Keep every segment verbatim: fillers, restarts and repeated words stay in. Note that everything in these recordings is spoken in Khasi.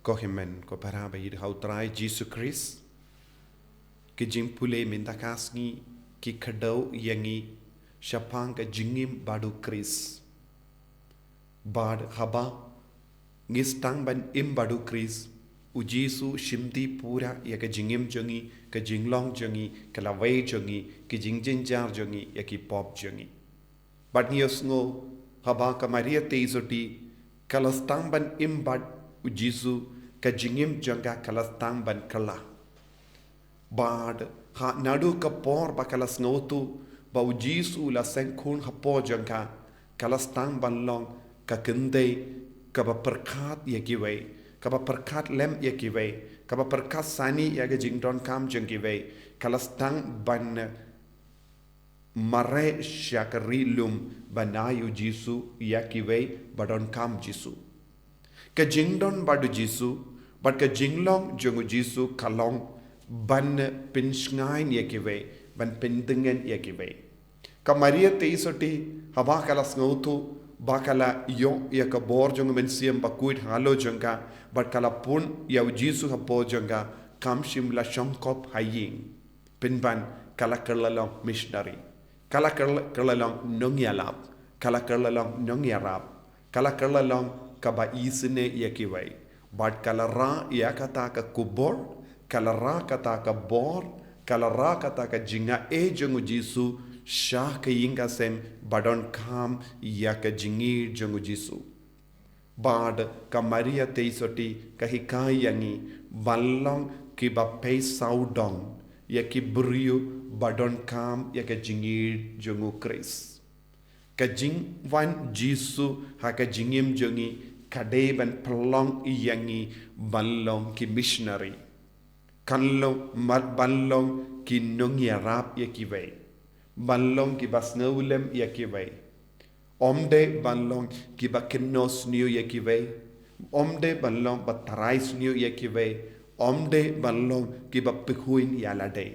Ko hynmen ko para ba ïeit ha u Trai Jisu Khrist, ki jingpule mynta ka sngi ki kdew ïa ngi shaphang ka jingim bad u Khrist. Bad haba ngi sdang ban im bad u Khrist, u Jisu u shim pura ïa ka jingim jong ngi, ka jinglong jong ngi, ka lawei jong ngi, ki jingjynjar jong ngi, ïa ki pop jong ngi. Bad ngi ïohsngew haba ka Maria Theisotti ka la sdang ban im bad u Jisu, ka jingim jong ka ka la sdang ban kylla. Bad ha naduh ka por ba ka la sngewthuh ba u Jisu u la seng khun hapoh jong ka, ka la sdang ban long ka kynthei kaba pyrkhat ïa kiwei, kaba pyrkhat lem ïa kiwei, kaba pyrkhat sani ïa ka jingdonkam jong kiwei, ka la sdang ban mareh sha ka ri lum ban ai u Jisu ïa kiwei ba donkam Jisu. Ka jingdon bad u Jisu bad ka jinglong jong u Jisu ka long ban pynshngaiñ ïa kiwei, ban pyndeng ïa kiwei. Ka Maria Theisotti, haba ka la sngewthuh ba ka la ïoh ïa ka bor jong u Mynsiem Bakhuid halor jong ka, bad ka la pun ïa u Jisu hapoh jong ka, kam shym la shongkop ha ïing. Pynban ka la kylla long missionary, ka la kylla, kylla long nongïalap, ka la kylla long nongïarap, ka la kylla long kaba isynei ïa kiwei. Bad ka la rah ïa kata ka khubor, ka la rah kata ka bor, ka la rah kata ka jingaiei jong u Jisu sha ka ïing ka sem ba donkam ïa ka jingïeit jong u Jisu. Bad ka Maria Theisotti ka hikai ïa ngi ban long kiba pei sawdong ïa ki briew ba donkam ïa ka jingïeit jong u Khrist. Ka jingwan Jisu ha ka jingim jong ngi ka dei ban pynlong ïa ngi ban long ki missionary. Kan long, mat ban long ki nongïarap ïa kiwei, ban long kiba sngewlem ïa kiwei. Ym dei ban long kiba kynnoh sniew ïa kiwei, ym dei ban long ba trai sniew ïa kiwei, ym dei ban long kiba pyrkhat ïa lade.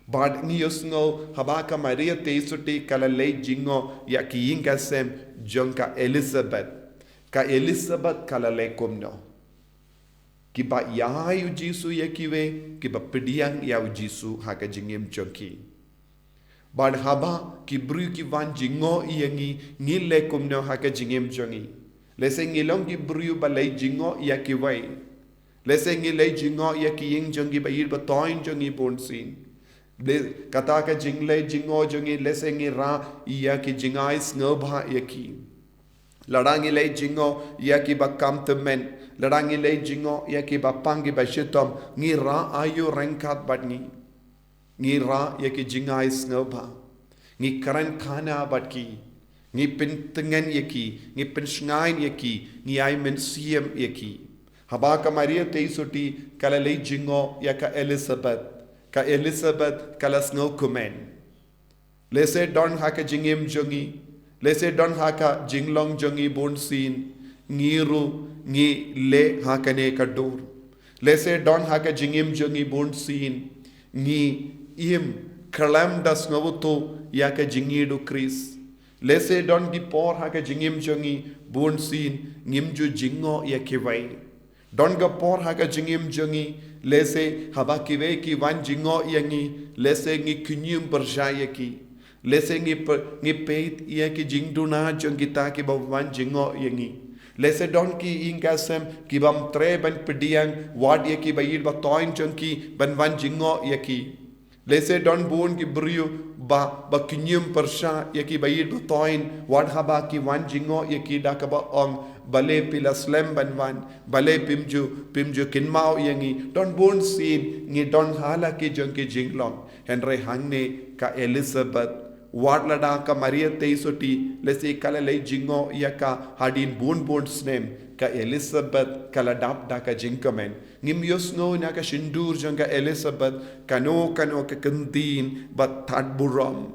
Bad ngi ïohsngew haba ka Maria Theisotti ka la leit jngoh ïa ka ïing ka sem jong ka Elizabeth, ka Elizabeth ka la leit kumno? Kiba ïai u Jisu ïa kiwei, kiba pdiang ïa u Jisu ha ka jingim jong ki. Bad haba ki briew ki wan jngoh ïa ngi, ngi leh kumno ha ka jingim jong ngi? Lehse ngi long ki briew ba leit jngoh ïa kiwei. Lehse ngi leit jngoh ïa ki ïing jong ki ba ïeit ba thoiñ jong ngi bunsien. Leh, kata ka jingleit jngoh jong ngi, lehse ngi rah ïa ki jingai sngewbha ïa ki. Lada ngi leit jngoh ïa kiba kham tymmen, lada ngi leit jngoh ïa kiba pang kiba shitom, ngi rah aïu ryngkat bad ngi? Ngi rah ïa ki jingai sngewbha. Ngi kren khana bad ki. Ngi pyntngen ïa ki, ngi pynshngaiñ ïa ki, ngi ai mynsiem ïa ki. Haba ka Maria Theisotti ka la leit jngoh ïa ka Elizabeth, ka Elizabeth ka la sngewkmen. Lehse don ha ka jingim jong ngi, lehse don ha ka jinglong jong ngi bunsien, ngi ruh ngi leh ha kane ka dur. Lehse don ha ka jingim jong ngi bunsien, ngi im khlem da sngewthuh ïa ka jingïeit u Khrist. Lehse don ki por ha ka jingim jong ngi bunsien, ngim ju jngoh ïa kiwei. Don ka por ha ka jingim jong ngi, lehse haba kiwei ki wan jngoh ïa ngi, lehse ngi kñium pyrshah ïa ki. Lehse ngi pe-, ngi peit ïa ki jingduna jong kita kiba wan jngoh ïa ngi. Lehse don ki ïing ka sem ki bym treh ban pdiang wat ïa ki ba ïeit ba thoiñ jong ki ban wan jngoh ïa ki. Lehse don bun ki briew ba, ba kñium pyrshah ïa ki ba ïeit ba thoiñ, wat haba ki wan jngoh ïa ki da kaba ong, balei phi la slem ban wan, balei phim ju, phim ju kynmaw ïa ngi. Don bunsien ngi don ha la ki jong ki jinglong. Hynrei hangne ka Elizabeth, wat lada ka Maria Theisotti lehse ka la leit jngoh ïa ka hadien bun bun snem, ka Elizabeth ka la dap da ka jingkmen. Ngim ïohsngew na ka shyntur jong ka Elizabeth kano kano ka kyntien ba tad burom.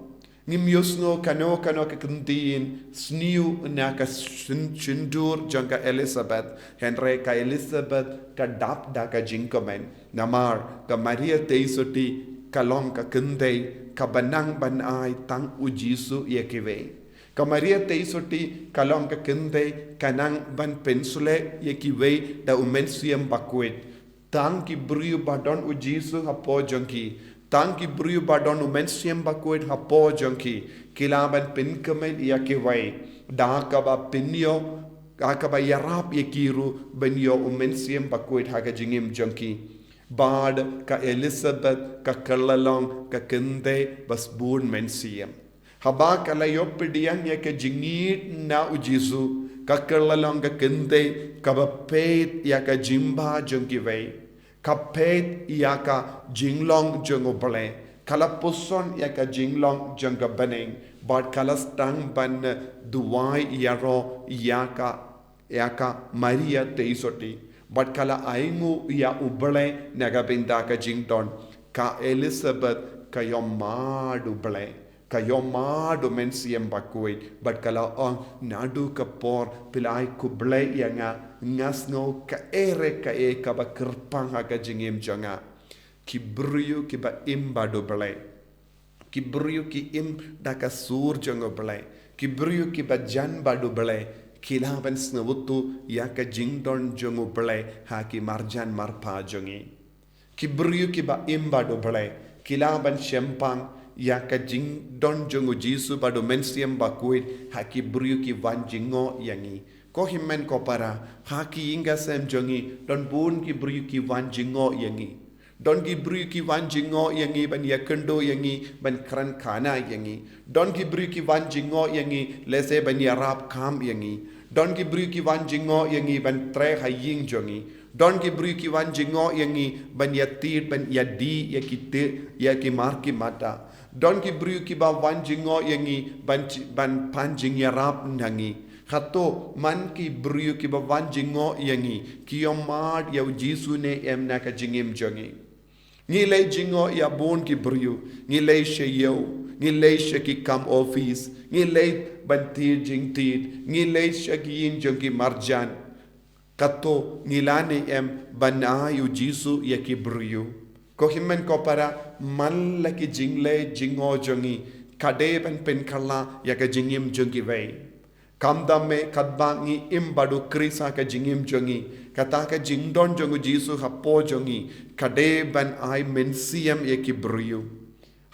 Ngim ïohsngew kano kano ka kyntien sniew na ka shyn-, shyntur jong ka Elizabeth. Hynrei ka Elizabeth ka dap da ka jingkmen. Namar ka Maria Theisotti ka long ka kynthei kaba nang ban ai tang u Jisu ïa kiwei. Ka Maria Theisotti ka long ka kynthei ka nang ban pynsleh ïa kiwei da u Mynsiem Bakhuid. Tang ki briew ba don u Jisu hapoh jong ki, tang ki briew ba don u Mynsiem Bakhuid hapoh jong ki, ki lah ban pynkmen ïa kiwei da kaba pynïoh, da kaba ïarap ïa ki ruh ban ïoh u Mynsiem Bakhuid ha ka jingim jong ki. Bad ka Elizabeth ka kylla long ka kynthei ba sbun mynsiem. Haba ka la ïoh pdiang ïa ka jingïeit na u Jisu, ka kylla long ka kynthei kaba peit ïa ka jingbha jong kiwei, ka peit ïa ka jinglong jong U Blei, ka la puson ïa ka jinglong jong ka bneng, bad ka la sdang ban duwai ïaroh ïa ka ïa ka Maria Theisotti, bad ka la ainguh ïa U Blei na ka bynta ka jingdon. Ka Elizabeth ka ïohmad U Blei, ka ïohmad u Mynsiem Bakhuid, bad ka la ong, naduh ka por phi la ai khublei ïa nga, nga sngew kaei re kaei kaba kyrpang ha ka jingim jong nga. Ki briew kiba im bad U Blei, ki briew ki im da ka sur jong U Blei, ki briew kiba jan bad U Blei, ki lah ban sngewthuh ïa ka jingdon jong U Blei ha ki marjan marpa jong ngi. Ki briew kiba im bad U Blei, ki lah ban shemphang ïa ka jingdon jong u Jisu bad u Mynsiem Bakhuid ha ki briew ki wan jngoh ïa ngi. Ko hynmen ko para, ha ki ïing ki sem jong ngi, don bun ki briew ki wan jngoh ïa ngi. Don ki briew ki wan jngoh ïa ngi ban ïakynduh ïa ngi, ban kren khana ïa ngi. Don ki briew ki wan jngoh ïa ngi, lehse ban ïarap kam ïa ngi. Don ki briew ki wan jngoh ïa ngi ban trei ha ïing jong ngi. Don ki briew ki wan jngoh ïa ngi ban ïatied, ban ïadih ïa ki tih, ïa ki mar ki mata. Don ki briew kiba wan jngoh ïa ngi ban, ban pan jingïarap na ngi. Hato man ki briew kiba wan jngoh ïa ngi ki ïohmad ïa u Jisu ne em na ka jingim jong ngi? Ngi leit jngoh ïa bun ki briew, ngi leit sha ïew, ngi leit sha ki kam office, ngi leit ban tied jingtied, ngi leit sha ki ïing jong ki marjan. Hato ngi lah ne em ban ai u Jisu ïa ki briew? Ko hynmen ko para, man la ki jingleit jngoh jong ngi ka dei ban pynkylla ïa ka jingim jong kiwei. Khamtam eh katba ngi im bad u Khrist ha ka jingim jong ngi, kata ka jingdon jong u Jisu hapoh jong ngi ka dei ban ai mynsiem ïa ki briew.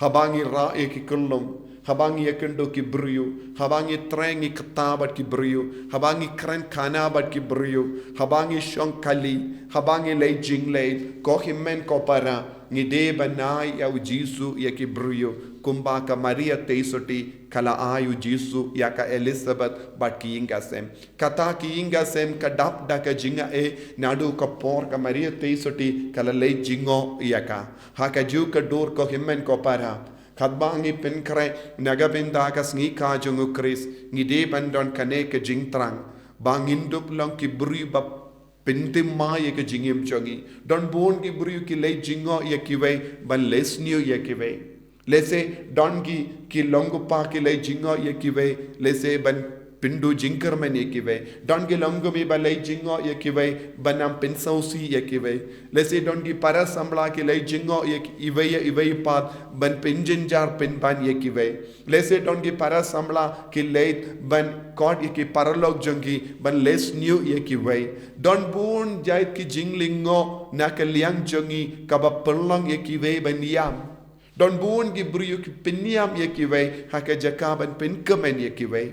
Haba ngi rah ïa ki kyllum, haba ngi ïakynduh ki briew, haba ngi trei ngi kata bad ki briew, haba ngi kren khana bad ki briew, haba ngi shong kali, haba ngi leit jingleit, ko hynmen ko para, ngi dei ban ai ïa u Jisu ïa ki briew, kumba ka Maria Theisotti ka la ai u Jisu ïa ka Elizabeth bad ki ïing ki sem. Kata ki ïing ki sem ka dap da ka jingaiei, naduh ka por ka Maria Theisotti ka la leit jngoh ïa ka. Ha kajuh ka dur ko hynmen ko para, katba ngi pynkhreh na ka bynta ka sngi kha jong u Khrist, ngi dei ban don kane ka jingthrang ba ngin dup long ki briew ba pynthymmai ïa ka jingim jong ngi. Don bun ki briew ki leit jngoh ïa kiwei ban leh sniew ïa kiwei. Lehse don ki, ki long ko pa ki leit jngoh ïa kiwei, lehse ban pynduh jingkyrmen ïa kiwei. Don ki long ko mi ba leit jngoh ïa kiwei ban ym pynsngewsih ïa kiwei. Lehse don ki para samla ki leit jngoh ïa ki, iwei ïa iwei pat ban pynjynjar pynban ïa kiwei. Lehse don ki para samla ki leit ban khot ïa ki paralok jong ki ban leh sniew ïa kiwei. Don bun jait ki jinglyngngoh na ka liang jong ngi kaba pynlong ïa kiwei ban ïam. Don bun ki briew ki pynïam ïa kiwei ha ka jaka ban pynkmen ïa kiwei.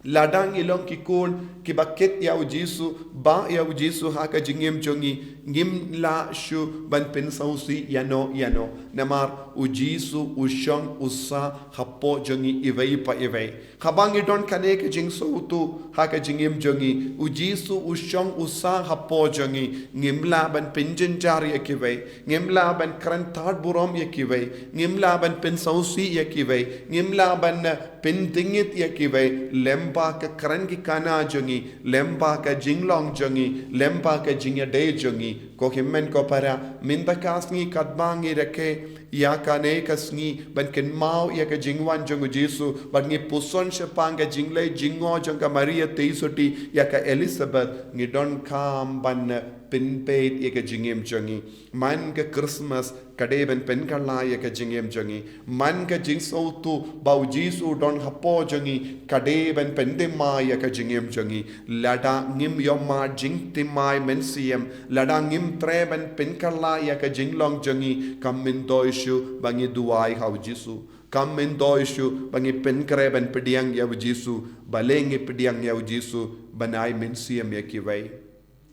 Lada ngi long ki khun kiba kit ïa u Jisu, bah ïa u Jisu ha ka jingim jong ngi, ngim lah shuh ban pynsngewsih ïano ïano. Namar u Jisu u shong u sah hapoh jong ngi iwei pa iwei. Haba ngi don kane ka jingsngewthuh ha ka jingim jong ngi, u Jisu u shong u sah hapoh jong ngi, ngim lah ban pynjynjar ïa kiwei, ngim lah ban kren tad burom ïa kiwei, ngim lah ban pynsngewsih ïa kiwei, ngim lah ban, eh, pyndingit ïa kiwei, lem bad ka kren ki khana jong ngi, lem bad ka jinglong jong ngi, lem bad ka jingïadei jong ngi. Ko hynmen ko para, mynta ka sngi katba ngi rakhe ïa kane ka sngi ban kynmaw ïa ka jingwan jong u Jisu, bad ngi puson shaphang ka jingleit jngoh jong ka Maria Theisotti ïa ka Elizabeth, ngi donkam ban pynpeit ïa ka jingim jong ngi. Man ka Christmas Ka dei ban pynkylla ïa ka jingim jong ngi. Man ka jingsngewthuh ba u Jisu u don hapoh jong ngi, ka dei ban pynthymmai ïa ka jingim jong ngi. Lada ngim ïohmad jingthymmai mynsiem, lada ngim treh ban pynkylla ïa ka jinglong jong ngi, kam myntoi shuh ba ngi duwai ha u Jisu. Kam myntoi shuh ba ngi pynkhreh ban pdiang ïa u Jisu. Balei ngi pdiang ïa u Jisu? Ban ai mynsiem ïa kiwei.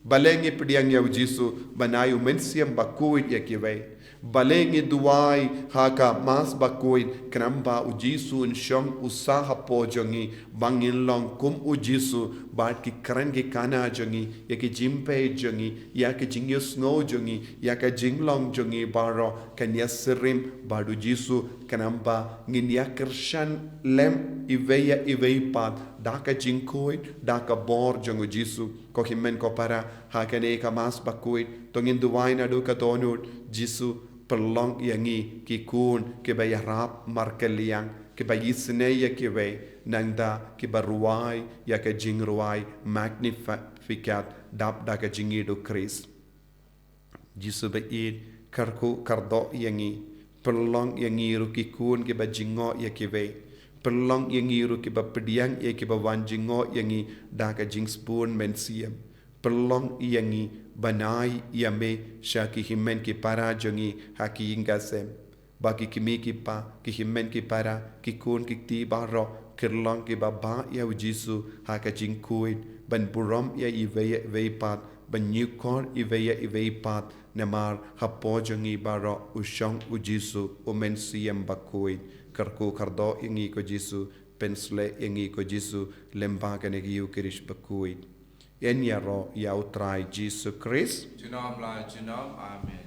Balei ngi pdiang ïa u Jisu? Ban ai u Mynsiem Bakhuid ïa kiwei. Balei ngi duwai ha ka Mass Bakhuid? Khnang ba u Jisu un shong u sah hapoh jong ngi, ba ngin long kum u Jisu, bad ki kren ki kana jong ngi, ïa ki jingpeit jong ngi, ïa ki jingïasngew jong ngi, ïa ka jinglong jong ngi baroh kan ïasyriem bad u Jisu, khnang ba ngin ïakyrshan lem iwei ïa iwei pat da ka jingkhuid, da ka bor jong u Jisu. Ko hynmen ko para, ha kane ka Mass Bakhuid, to ngin duwai naduh ka dohnud: Jisu, pynlong ïa ngi ki khun kiba ïarap markylliang, kiba isynei ïa kiwei, nangta kiba rwai ïa ka jingrwai Magnificat dap da ka jingïeit u Khrist. Jisu ba ïeit, kyrkhu kyrdoh ïa ngi. Pynlong ïa ngi ruh ki khun kiba jngoh ïa kiwei. Pynlong ïa ngi ruh kiba pdiang ïa kiba wan jngoh ïa ngi da ka jingsbun mynsiem. Pynlong ïa ngi ban ai ïa me sha ki hynmen ki para jong ngi ha ki ïing ki sem. Ba ki kmie ki kpa, ki hynmen ki para, ki khun ki kti baroh kin long kiba bah ïa u Jisu ha ka jingkhuid, ban burom ïa iwei ïa iwei pat, ban ñiewkor iwei ïa iwei pat, namar hapoh jong ngi baroh u shong u Jisu, u Mynsiem Bakhuid. Kyrkhu kyrdoh ïa ngi ko Jisu, pynshlei ïa ngi ko Jisu, lyngba kane ka Ïukharist bakhuid. Yn ïaroh ïa u Trai Jisu Khrist. Junom la junom. Amen.